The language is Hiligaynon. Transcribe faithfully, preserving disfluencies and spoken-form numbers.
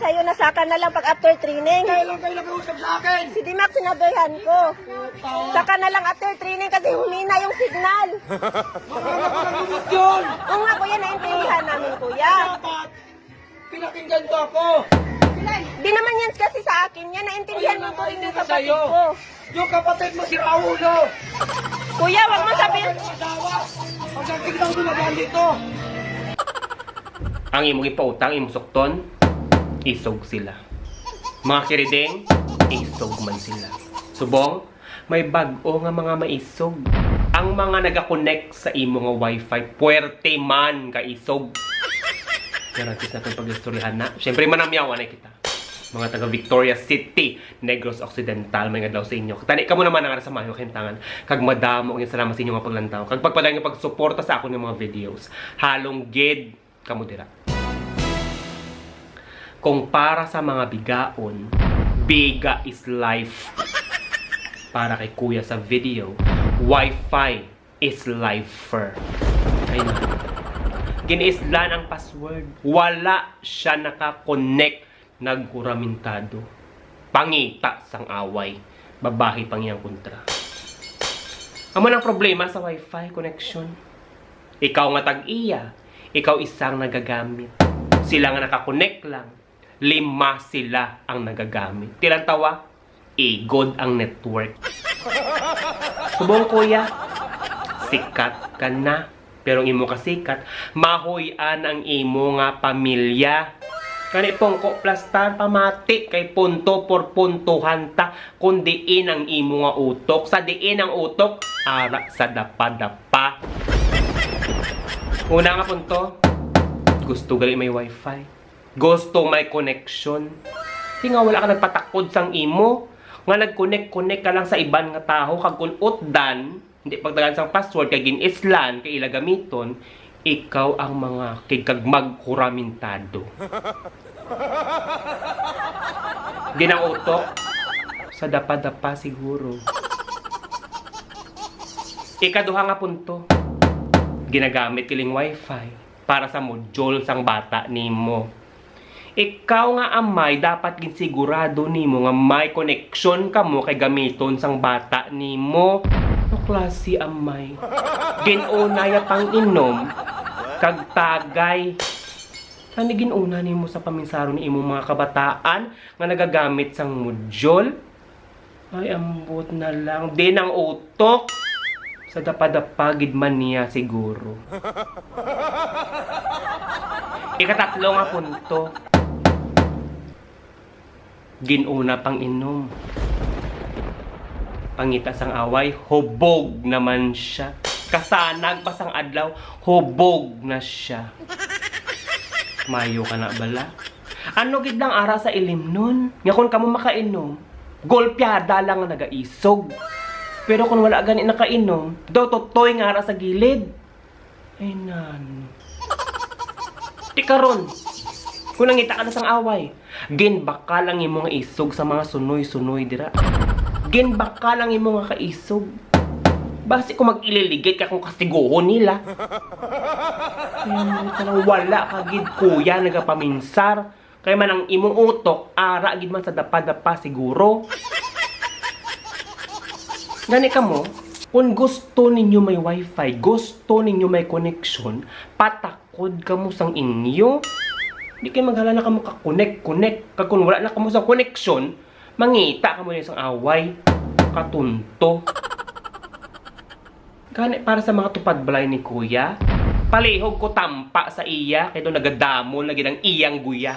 Tayo na, saka na lang pag after training. Kaya lang kayo nakiusap sa akin. Si Dimac, sinabihan ko. Saka na lang after training kasi humina yung signal. Wala ko nang gumot yun. Oo nga, kuya, naintindihan namin, kuya. Dapat, pinakinggan ko ako. Di naman yan kasi sa akin yan. Naintindihan mo ko rin yung kapatid ko. Yung kapatid mo, sira ulo. Kuya, wag mo sabihin. Ang asawa, ang sakit ng dumagaan dito. Ang imong ipautang, imong sukton, isog sila. Mga kiriding, isog man sila. Subong, may bag-o nga mga maisog. Ang mga nagakonect sa imo nga wifi, puwerte man ka isog. Pero at least natin pag-istoryahan na. Siyempre, manamyawan na kita. Mga taga Victoria City, Negros Occidental, may adlaw sa inyo. Tani kamo naman ang sa mayo kahintangan. Kag madamo ang salamat sa inyo nga paglantaw. Kag pagpadayon nga pagsuporta sa akon nga mga videos. Halong gid kamo dira. Kung para sa mga bigaon, biga is life. Para kay Kuya sa video, wifi is lifer. Ay na. Gin-islan ang password. Wala siya naka-connect. Naghuramentado. Pangita sang away. Babahi pang iyang kontra. Amo nang problema sa wifi connection. Ikaw nga tag-iya, ikaw isang nagagamit. Sila nga nakakonek lang, lima sila ang nagagamit. Tilantawa, igod ang network. Subong, kuya, sikat ka na. Pero ang imo kasikat, mahuy-an ang imo nga pamilya. Kani pungko plastar, pamati kay punto por puntuhan ta, kung diin ang imo nga utok. Sa diin ang utok, ara sa dapa-dapa. Una nga punto, gusto gali may wifi. Gusto may connection. Di nga wala ka nagpatakod sang imo, nga nag-connect-connect ka lang sa iban nga tawo, kag kun utdan, hindi pagdagan sang password kay gin-islan kay ila gamiton, ikaw ang mga kigkag maghuramentado. Ginang utok sa dapa-dapa siguro. Ikaduha nga punto, ginagamit kiling wifi para sa module sang bata nimo. Ikaw nga amay, dapat gid sigurado nimo nga may koneksyon kamo kay gamiton sang bata nimo. Ano klase amay? Gin-una ya pang-inom kag tagay. Ano gin-una nimo sa paminsaron ni imong mga kabataan nga nagagamit sang module? Ay, ambot na lang. Di nang utok. Sa dapa-dapa gid man niya siguro. Ikatatlo nga punto. Gin-una pang inom. Pangita sang away, hubog naman siya. Kasanag pa sang adlaw, hubog na siya. Mayo ka na bala. Ano gid lang ara sa ilimnon? Nga kung kamo makainom, golpeada lang nga nagaisog. Pero kung wala gani nakainom, daw tutoy nga ara sa gilid. Ay, nano. Di karon, kung nangita ka na sang away, ginbakal ang imo nga isog sa mga sunoy-sunoy dira. Ginbakal ang imo nga kaisog. Basi kung mag-ililigit ka kung kastiguhon nila. Kaya mo ka lang, wala ka gid, kuya, nagapaminsar. Kay man ang imong utok, ara gid man sa dapa-dapa siguro. Gani kamo, kung gusto ninyo may wifi, gusto ninyo may connection, patakod kamo sang inyo. Di kay maghala na kamo ka-connect-connect. Kag kung wala na kamo sa connection, mangita kamo din sang away. Katunto. Gani para sa mga tupad balay ni Kuya, palihog ko tampa sa iya, kay daw nagadamol na gid ang iyang guya.